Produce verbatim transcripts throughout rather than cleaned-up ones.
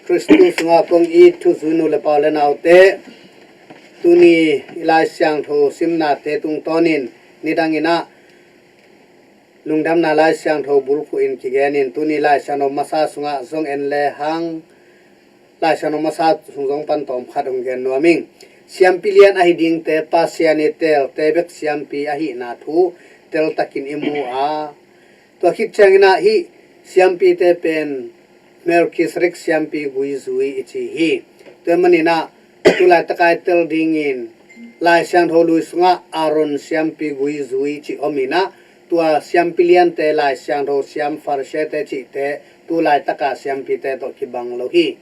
Khristu sungah kong it thuzui nu le pa u le naute, tuni i Lai Siangtho simnate tungtawnin nidang in ah Lungdamna Lai Siangtho bulphuh in kigenin tuni Lai Siangtho masa sungah zong en le hang, Lai Siangtho masa sung zong pan tawm khat hong gen nuam ing. Siampi lian ahi dingte Pasian i teelte bek siampi ahihna thu teltakin i mu a, tua khit ciangin ah hih siampite pen Melkhizedek siampi gui zui i ci hi. Tua manin ah tu laitaka i tel dingin Lai Siangtho lui sungah Aaron siampi gui zui cih om in ah, tua siampi liante Lai Siangtho siam Farisee-te cihte tu laitaka siampite tawh kibang lo hi.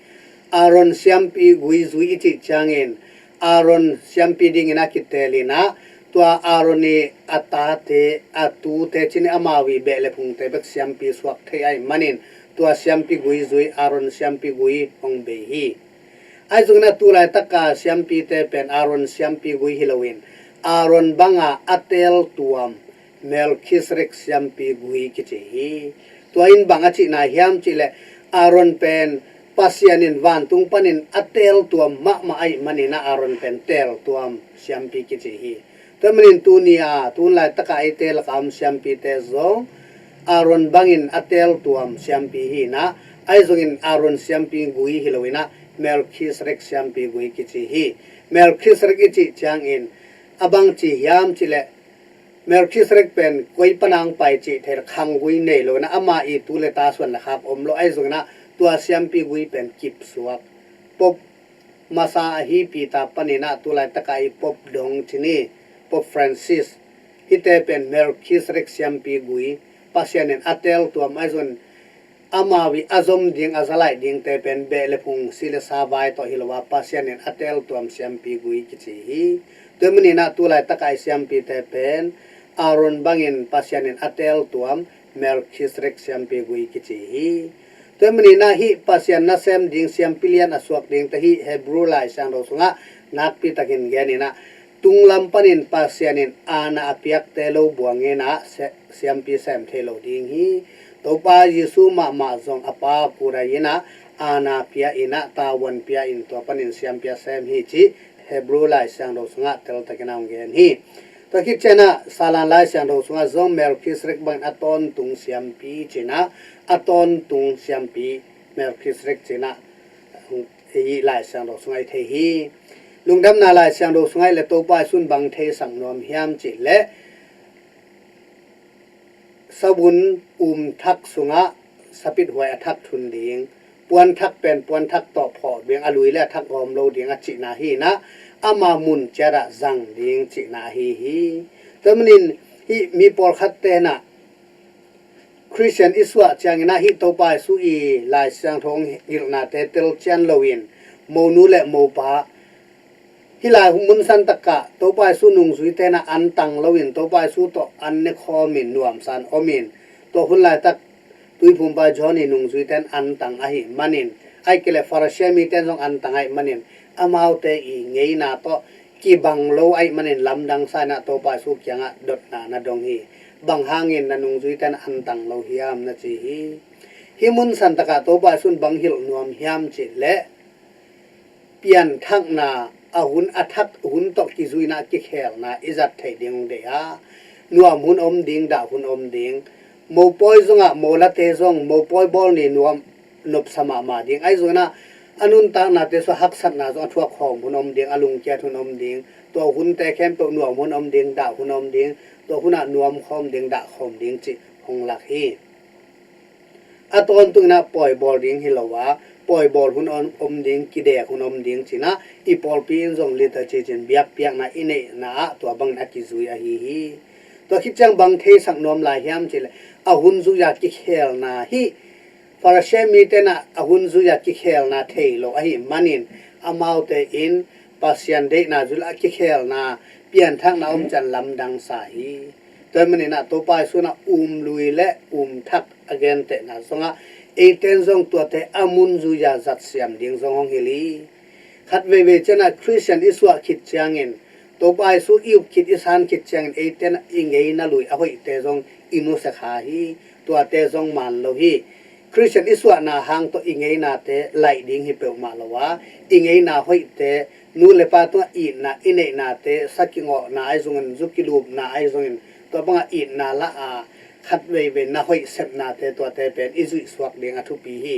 Aaron siampi gui zui i cih ciangin Aaron siampi dingin a kiteel in ah, tua Aaron i a tate, a tute cih in amau i beh le phungte bek siampi suak thei ahih manin tua siampi gui zui, Aaron siampi gui hong bei hi. Ahi zongin ah tu laitaka siampite pen Aaron siampi gui hi loin Aaron banga a teel tuam Melkhizedek siampi gui kici hi. Tua in bang a cihna hiam cih leh Aaron pen Pasian in vantung panin a teel tuam mahmah ahih manin ah Aaron pen teel tuam siampi kici hi. Tua manin tuni a tu laitaka eite laka om siampite zong Aaron bangin a teel tuam siampi hi in ah, ahi zongin Aaron siampi gui hi loin ah Melkhizedek siampi gui kici hi. Melkhizedek i cih ciangin a bang ci hiam cih leh Melkhizedek pen koi pana hong pai cih theih khanggui nei lo in ah, ama i tu le ta suan le khak om lo, ahi zongin ah tua siampi gui pen kipsuak Pope masa ahi Peter panin ah tu laitaka i Pope dong ci ni, Pope Francis, hihte pen Melkhizedek siampi gui, Pasian in a teel tuam, ahi zongin amau i a zom ding, a zalaih dingte pen beh le phung, si le sa vai tawh hi lo a, Pasian in a teel tuam siampi gui kici hi. Tua manin ah tu laitaka i siampite pen Aaron bangin Pasian in a teel tuam Melkhizedek siampi gui kici hi. Tua manin ah hih Pasian nasem ding siampi lian a suak dingte hih Hebrew Lai Siangtho sungah nakpi takin gen in ah, tunglam panin Pasian in aana a piakte lo buang in ah se-, siampi sem thei lo ding hi. Topa Jesu mahmah zong a Pa kut ah in ah aana pia in ah, tavuan pia in tua panin siampi a sem hi cih Hebrew Lai Siangtho sungah teltakin a hong gen hi. Tua khit ciangin ah Salan Lai Siangtho sungah zong Melkhizedek bangin a tawntung siampi ci in ah, a tawntung siampi Melkhizedek ci in ah hih Lai Siangtho sungah i thei hi. Lungdamna Lai Siangtho sungah i le Topa Jesu in bang theisak nuam hiam cih leh, savun um thak sungah sapithuai a thak thun ding, puan thak pen puan thak tawh phawh ding, a lui le a thak gawm lo ding a cihna hi in ah, ama mun ciat ah zang ding cihna ahi hi. Tua manin hih mi pawlkhatte in ah Khristian i suah ciangin ah hih Topa Jesu i Lai Siangtho hong hilhnate telcian loin monu le mopa hih lai mun santakah Topa Jesu nungzuite in ah an tang loin Topa Jesu tawh an ne khawmin nuamsa in om in, tua hun laitak Tuiphumpa John i nungzuite in an tang ahih manin, ahih kei leh Farisee mite in zong an tang ahih manin, amaute i ngeina tawh kibang lo ahih manin lamdangsa in ah Topa Jesu kiangah dotna na dong hi. Bang hangin na nungzuite in an tang lo hiam na ci hi. Hih mun santakah Topa Jesu in bang hilh nuam hiam cih leh, pianthakna a hun, a thak hun tawh kizuina a kikhelna i zat theih ding hong deih a, nuam hun om ding, dah hun om ding. Mopawi zongah molate zong mopawi bawl ni nuam nopsa mahmah ding. Ahi zongin ah a nuntaknate sungah haksatna zong a thuak khawm hun om ding, a lungkiat hun om ding. Tua hunte khempeuh nuam hun om ding, dah hun om ding. Tua hunah nuam khawm ding, dah khawm ding cih hong lak hi. A tawntungin ah pawi bawl ding hi lo a, pawi bawl hun om, om ding, kidek hun om ding ci in ah, i pawlpi in zong liturgy ci in biakpiakna i neihna ah tua bangin a kizui ahi hi. Tua khit ciang bang theisak nuam lai hiam cih leh, a hun zui-a kikhelna hih Farisee mite in ah a hun zui-a kikhelna thei lo ahih manin, amaute in Pasian deihna zui-a kikhelna, pianthakna om ciang lamdangsa hi. Tua ahih manin ah Topa Jesu in ah um lui le um thak a gentehna zongah, eite in zong tuate a mun zui-a zatsiam ding zong hong hilh hi. Khat veivei ciangin ah Khristian i suah khit ciangin, Topa Jesu i up khit, i san khit ciangin eite in ah i ngeina lui a hoihte zong i nusia kha hi. Tuate zong man lo hi. Khristian i suahna hang tawh i ngeinate laih ding hi peuhmah lo a, i ngeina hoihte, nu le pa tungah itna i neihnate, sa kingawhna ahi zongin, zu kilupna ahi zongin, tua bangah itna lah a khat veivei na hoih sepnate, tuate pen i zuihsuak ding a thupi hi.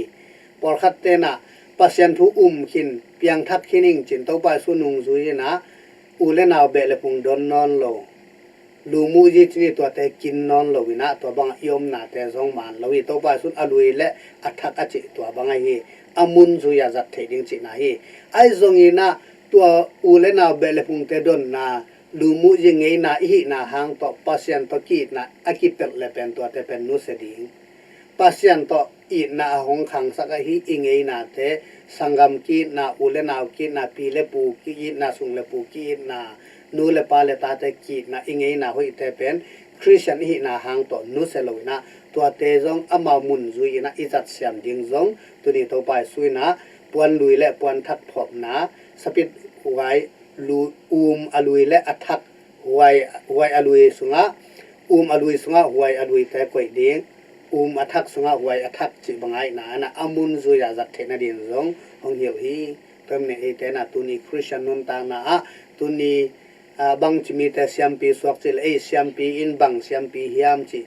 Pawlkhat tenah Pasian thu um khin, piangthak khin ing cin Topa Jesu nungzui inah u le nau beh le phung don nawn lo, lu mu zi cini tuate kin nawn lo inah tua bangah i omnate zong man lo hi. Topa Jesu in a lui le a thak a cih tua bang ahi hi. A mun zui-a zat theih ding cihna hi. Ahi zong inah tua u le nau beh le phungte donna, lu mu zi ngeina i hihna hang tawh Pasian tawh ki-itna a kipelh le pen tuate pen nusia ding. Pasian tawh itna a hong khangsak ahi i ngeinate, sanggam ki-itna, u le nau ki-itna, pi le pu ki-itna, sung le pu ki-itna, nu le pa le tate ki-itna, i ngeina hoihte pen Khristian i hihna hang tawh nusia lo inah tuate zong amau mun zui inah i zat siam ding zong tuni Topa Jesu inah puan lui le puan thak phawkna, sapit huai lu, um a lui le a thak huai, huai a lui sungah, um a lui sungah huai a luite koih ding, um a thak sungah huai a thak cih bang a itna inah a mun zui-a zat theih nading zong hong hilh hi. Tua manin eite na tuni Khristian nuntakna ah tuni, ah, bangci mite siampi suak cih le ei siampi in bang siampi hiam cih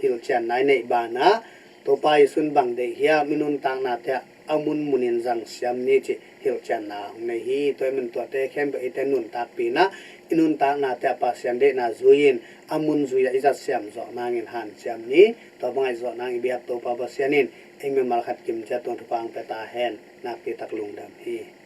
hilhcianna i neih banah Topa Jesu in bang deih hiam, i nuntaknate ah a munmunin zang siam ni cih hilhcianna hong nei hi. Tua ahih manin tuate khempeuh eite nuntakpi inah i nuntaknate ah Pasian deihna zui-in a mun zui-a i zat siam zawh nangin hanciam ni. Tua bangah i zawh nang i biak Topa Pasian in ei mimal khat kim ciat tung thupha hong pia ta hen. Nakpi tak lungdam hi.